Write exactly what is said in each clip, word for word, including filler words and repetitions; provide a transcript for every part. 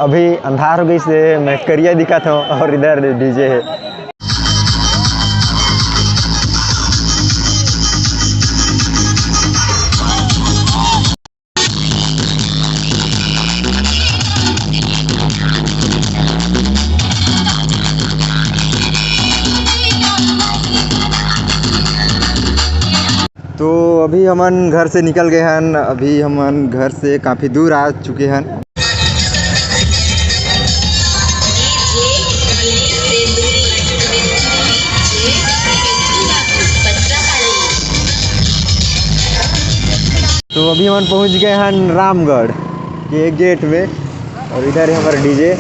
अभी अंधार हो गइस हे, मैं करिया दिखत हंव अउ इधर डीजे हे। तो अभी हमन घर से निकल गए हन, अभी हमन घर से काफ़ी दूर आ चुके हन। तो अभी हमन पहुंच गए हन रामगढ़ के गेट में, अउ इधर है हमारा डीजे।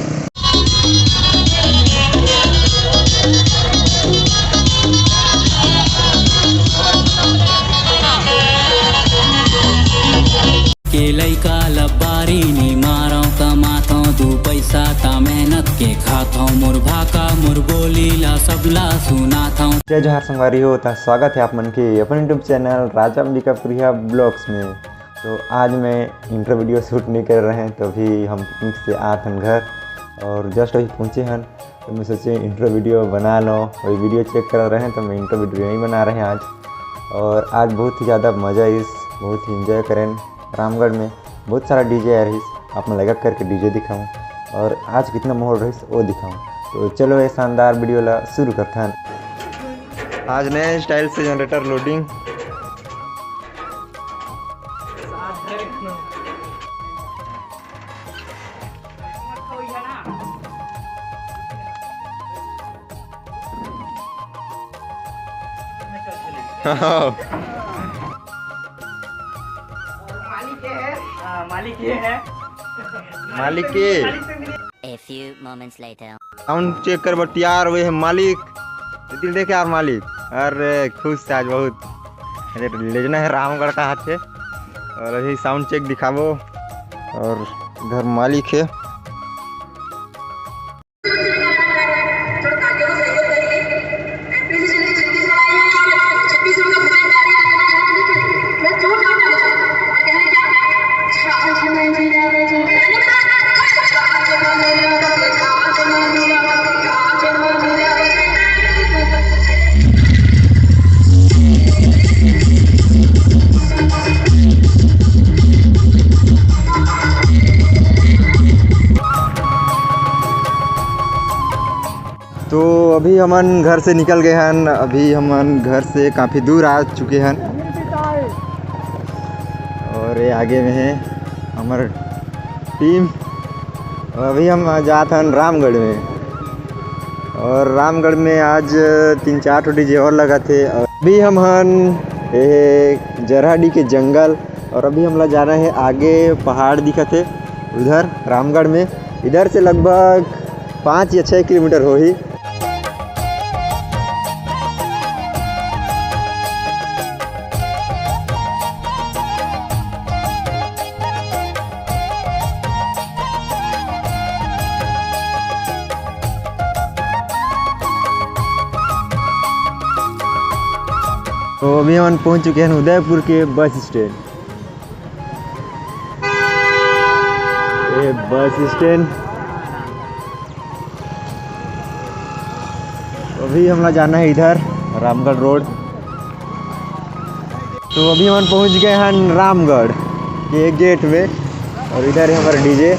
के लइका लबारी नी मारव, कमाथव दू पैसा ता मेहनत के खाथव, मोर भाका मोर बोली ला सबला सुनाथव। जय जोहार संगवारी हो, ता स्वागत है आप मन के अपन YouTube चैनल राजा अंबिका प्रिया ब्लॉग्स में। तो आज मैं इंट्रो वीडियो शूट नहीं कर रहे हैं, तो अभी हम पिकनिक से आत हन घर अउ जस्ट अभी पहुँचे हन, तो मैं सोचे इंट्रो वीडियो बना लो, वही वीडियो चेक कर रहे हैं, तो मैं इंट्रो वीडियो नहीं बना रहे हैं आज। अउ आज बहुत ही ज़्यादा मज़ा आइस, बहुत ही इंजॉय करें रामगढ़ में। बहुत सारा डीजे आ रहिस, आप मन ला एक एक करके डीजे दिखाऊँ अउ आज कितना माहौल रहिस वो दिखाऊँ। तो चलो ये शानदार वीडियो ला शुरू करथन। आज नया स्टाइल से जनरेटर लोडिंग। मालिक ये है। हाँ, मालिक ये है। मालिक के। मालिक से मिले। A few moments later. Sound check कर बटियार, वे है मालिक। दिल देख यार मालिक। अरे खुश है आज बहुत। अरे ले जाना है रामगढ़ का हाथ से। अउ अभी साउंड चेक दिखाबो। अउ इधर मालिक है। तो अभी हमन घर से निकल गए हन, अभी हमन घर से काफ़ी दूर आ चुके हन। अउ ये आगे में है हमर टीम। अभी हम जात हन रामगढ़ में, अउ रामगढ़ में आज तीन चार ठो डीजे अउ लगत हे। अभी हमन ये जरहाडी के जंगल, अउ अभी हमला जाना है आगे, पहाड़ दिखत हे उधर रामगढ़ में। इधर से लगभग पाँच या छः किलोमीटर होही। तो अभी हमन पहुंच चुके हैं उदयपुर के बस स्टैंड। ये बस स्टैंड। अभी हमला जाना है इधर रामगढ़ रोड। तो अभी हमन पहुंच गए हैं रामगढ़ के गेट में, अउ इधर है हमारा डीजे।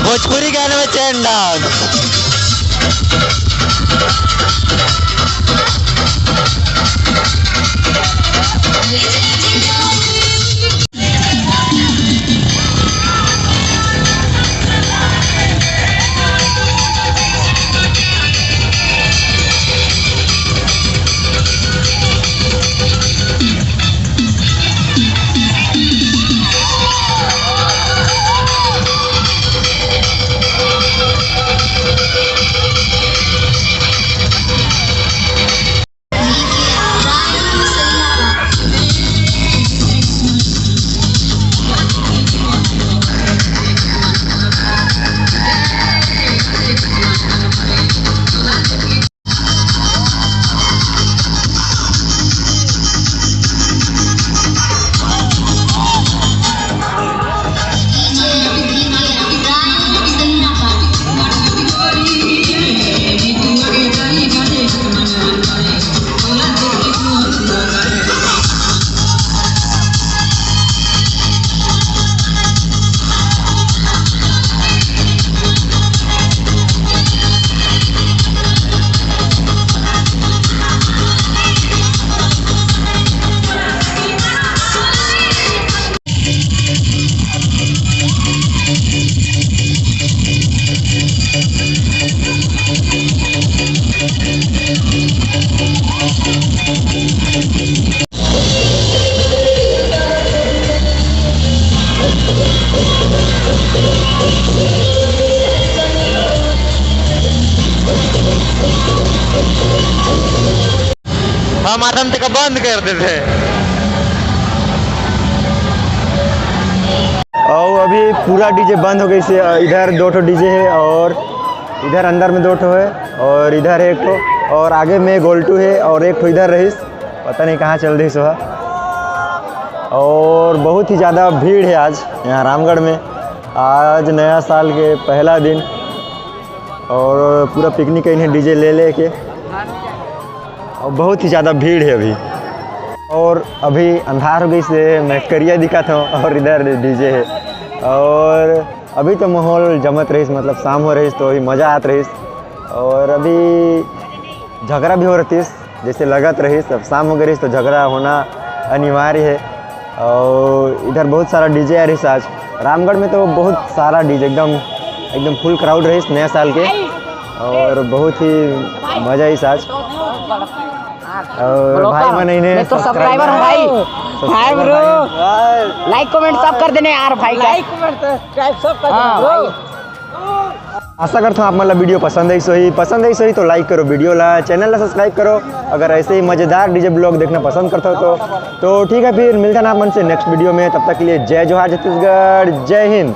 भोजपुरी गाने में चैन डांस। हम आदम तक बंद कर देते। और अभी पूरा डीजे बंद हो गई से, इधर दो ठो डीजे है और इधर अंदर में दो ठो है और इधर एक ठो और आगे में गोल्टू है और एक ठो इधर रहीस, पता नहीं कहाँ चल रही सो है। और बहुत ही ज़्यादा भीड़ है आज यहाँ रामगढ़ में। आज नया साल के पहला दिन और पूरा पिकनिक इन्हें डीजे ले लेके, और बहुत ही ज़्यादा भीड़ है अभी। और अभी अंधार हो गई से मैं करिया दिखा था और इधर डीजे है। और अभी तो माहौल जमत रहीस, मतलब शाम हो रहीस तो अभी मज़ा आत रहीस। और अभी झगड़ा भी हो रहीस, जैसे लगत रहीस, अब शाम हो गई रहीस तो झगड़ा होना अनिवार्य है। और इधर बहुत सारा डीजे आ रहीस आज, रामगढ़ में तो बहुत सारा डीजे, एकदम एकदम फुल क्राउड रहिस नया साल के, और बहुत ही मजा आइस आज। और भाई मन इन्हें मैं तो subscriber हूँ भाई। Hi bro, like comment सब कर देने यार भाई का। Like comment subscribe सब कर हाँ देने bro। भाई। आशा करता हूँ आप मन ला वीडियो पसंद आइस होही। पसंद आइस होही तो लाइक करो वीडियो ला, चैनल ला सब्सक्राइब करो। अगर ऐसे ही मजेदार डीजे ब्लॉग देखना पसंद करता हो तो तो ठीक है, फिर मिलता ना आप मन से नेक्स्ट वीडियो में। तब तक के लिए जय जोहार छत्तीसगढ़, जय हिंद।